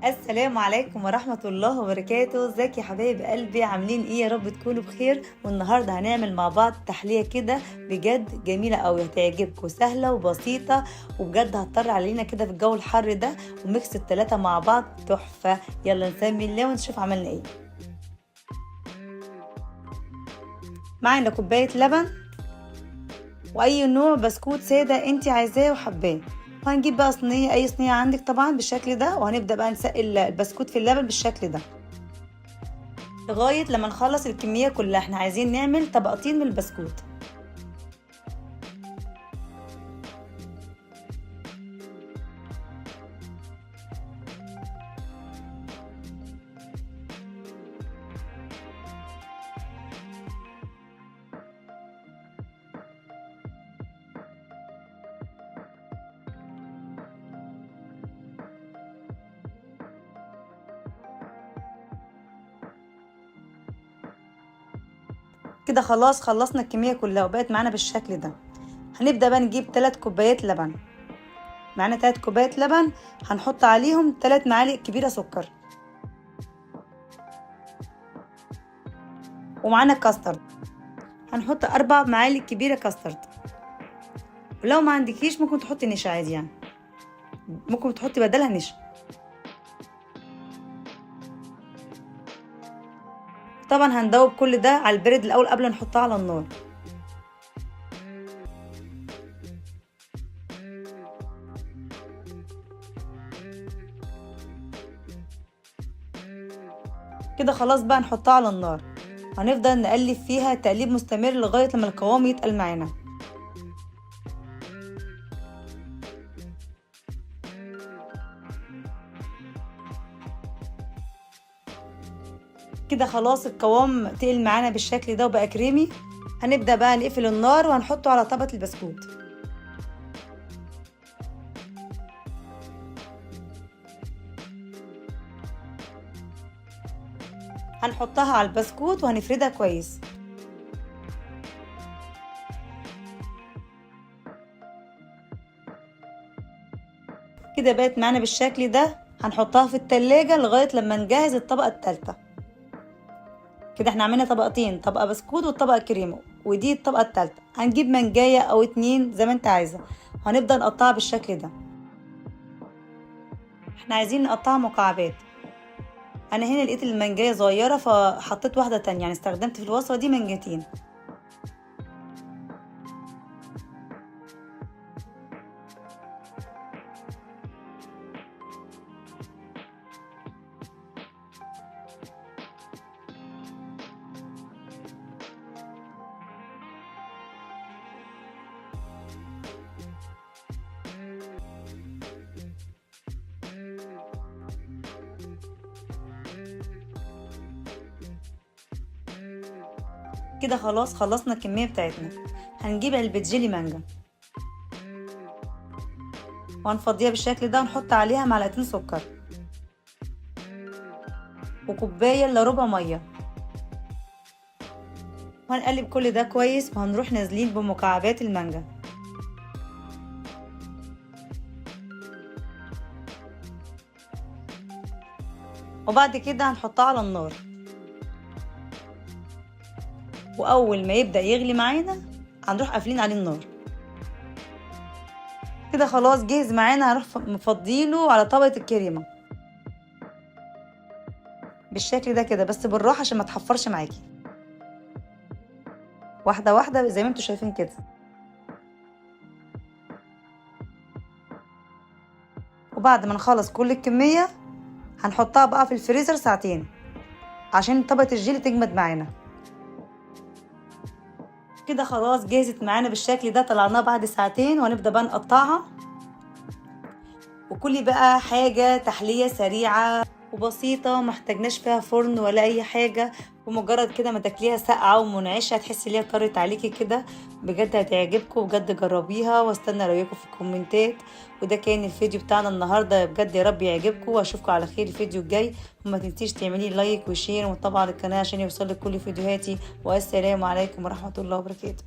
السلام عليكم ورحمة الله وبركاته. ازيك يا حبايب قلبي، عاملين ايه؟ يا رب تكونوا بخير. والنهاردة هنعمل مع بعض تحلية كده بجد جميلة قوي، هتعجبكم، سهلة وبسيطة وبجد هتطر علينا كده في الجو الحر ده، و mix التلاتة مع بعض تحفة. يلا نسمي الله ونشوف عملنا ايه. معانا كوباية لبن واي نوع بسكوت سادة انت عايزاه وحباه. وهنجيب بقى صينية، اي صينية عندك طبعا بالشكل ده، وهنبدأ بقى نسقي البسكوت في اللبن بالشكل ده لغاية لما نخلص الكمية كلها. احنا عايزين نعمل طبقتين من البسكوت. كده خلاص خلصنا الكمية كلها وبقت معانا بالشكل ده. هنبدأ بقى نجيب 3 كوبايات لبن. معانا 3 كوبايات لبن، هنحط عليهم 3 معالق كبيرة سكر، ومعانا كاسترد، هنحط 4 معالق كبيرة كاسترد. ولو ما عندكيش ممكن تحطي نشا عادي، يعني ممكن تحطي بدلها نشا. طبعا هندوب كل ده على البرد الاول قبل ما نحطها على النار. كده خلاص بقى نحطها على النار، هنفضل نقلب فيها تقليب مستمر لغاية لما القوام يتقل معانا. كده خلاص القوام تقل معانا بالشكل ده وبقى كريمي. هنبدأ بقى نقفل النار وهنحطه على طبقة البسكوت. هنحطها على البسكوت وهنفردها كويس. كده بقت معانا بالشكل ده. هنحطها في التلاجة لغاية لما نجهز الطبقة التالتة. كده احنا عملنا طبقتين، طبقة بسكوت والطبقة كريمة، ودي الطبقة التالتة. هنجيب منجاية او 2 زي ما انت عايزة، وهنبدأ نقطعها بالشكل ده. احنا عايزين نقطعها مكعبات. انا هنا لقيت المنجاية صغيرة فحطيت واحدة تانية، يعني استخدمت في الوصفة دي منجتين. كده خلاص خلصنا الكمية بتاعتنا. هنجيب علبة جيلي مانجا وهنفضيها بالشكل ده، ونحط عليها معلقتين سكر وكوباية الا ربع مية، وهنقلب كل ده كويس، وهنروح نازلين بمكعبات المانجا. وبعد كده هنحطها على النار، واول ما يبدأ يغلي معانا هنروح قافلين عليه النار. كده خلاص جهز معانا. هنروح مفضينه على طبقة الكريمة بالشكل ده كده، بس بالراحة عشان ما تحفرش معاكي، واحدة واحدة زي ما انتوا شايفين كده. وبعد ما نخلص كل الكمية هنحطها بقى في الفريزر ساعتين عشان طبقة الجيلي تجمد معانا. كده خلاص جهزت معانا بالشكل ده، طلعناها بعد ساعتين وهنبدأ بقى نقطعها. وكلي بقى حاجة تحلية سريعة وبسيطة، ما احتاجناش فيها فرن ولا أي حاجة، ومجرد كده ما تاكليها ساقعة ومنعشة هتحسي ليها طرت عليكي كده. بجد هتعجبكم، بجد جربيها واستنى رأيكم في الكومنتات. وده كان الفيديو بتاعنا النهارده، بجد يا رب يعجبكم، واشوفكم على خير الفيديو الجاي. وما تنسيش تعملي like و share وطبعا للقناه عشان يوصلك كل فيديوهاتي. والسلام عليكم ورحمة الله وبركاته.